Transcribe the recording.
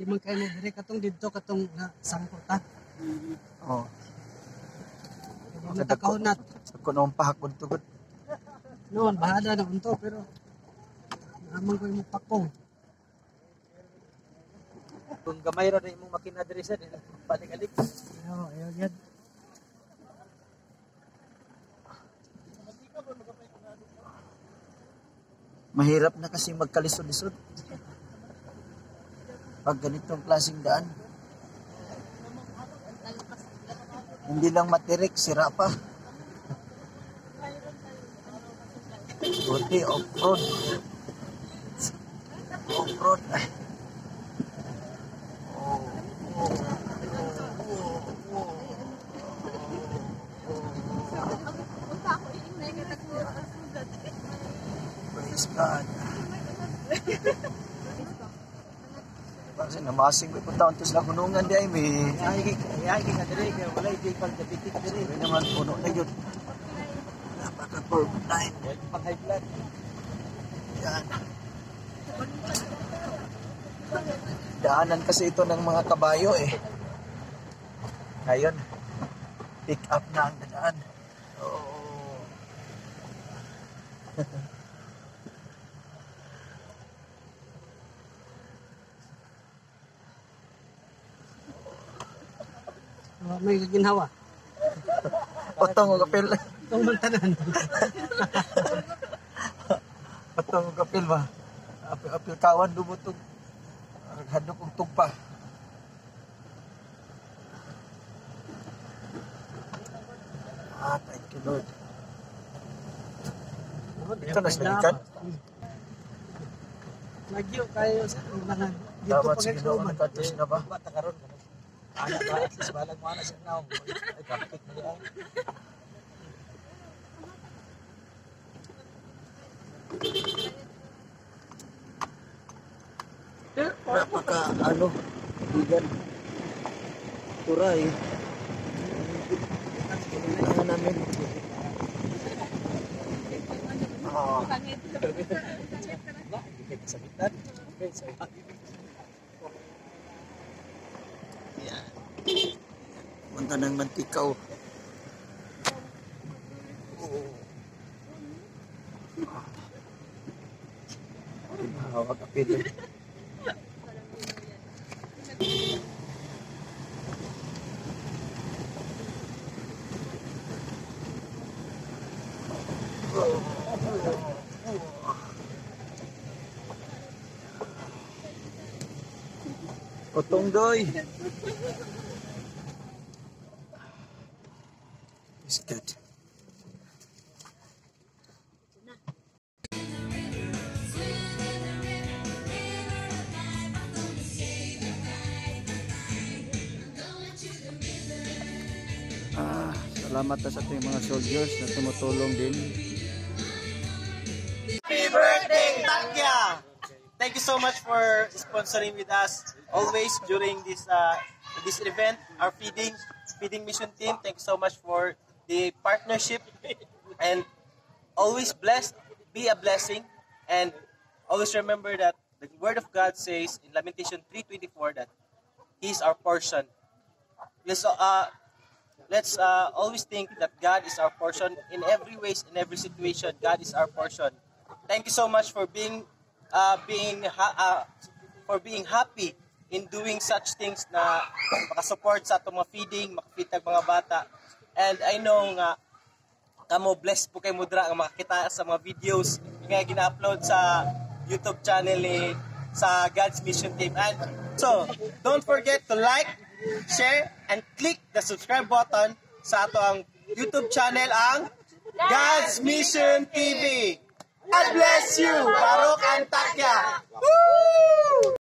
man kayo mo dire katong didto katong na sangko ta. Oh. Di man ta kahunat. Ako noong pahakon tugod. Noon bahala na unto pero naamang ko imong pakong. Kung gamay ra na imong makina diri sa di na balik-alik. Ayaw, ayaw yan. Mahirap na kasi magkalisod-lisod. Pag ganitong klaseng daan. Hindi lang matirik, sira pa. Buti, off-road. Off-road. Oh. Praise God. Kasi namasing ko punta unto sa gunungan di ay may Ay kay ka diri kay walay di pag diabetic diri. May naman puno na yun. Napaka curve line. Wala pang high blood. Yan. Daanan kasi ito ng mga kabayo eh. Ngayon, pick up na ang dadaan. Oh. Oh, may ginhawa. Otong og apil. Itong man tanan. Otong og apil ba? Apil apil kawan dumutog. Hadlok og tugpa. Ah, thank you, Lord. Ito na sila gikan? Nagyo kayo sa mga dito Dapat pa sa kay Ginoo kauban. nagkadto sila ba? Bata karon. Ana ba at least balag mo ana sa naong. Ay traffic na ay. Napaka ano, bigan. Turay. Kailangan namin. Ah, Na, di kay kasabitan. Okay, so yan. Punta ng Mantikaw. Oh. Hawag apil eh. Otong doy. It's good. Ah, salamat na sa ating mga soldiers na tumutulong din. Happy birthday, Takya! Thank you so much for sponsoring with us always during this event, our feeding mission team. Thank you so much for the partnership and always blessed, be a blessing, and always remember that the Word of God says in Lamentation 3:24 that He's our portion. Let's always think that God is our portion in every ways, in every situation. God is our portion. Thank you so much for being happy in doing such things na makasupport sa atong mga feeding, makafeed tag mga bata. And I know nga kamo, blessed po kay mudra nga makakita sa mga videos nga gina-upload sa YouTube channel ni sa God's Mission Team. And so, don't forget to like, share, and click the subscribe button sa ato ang YouTube channel, ang God's Mission TV. God bless you! Barok Antakya! Woo!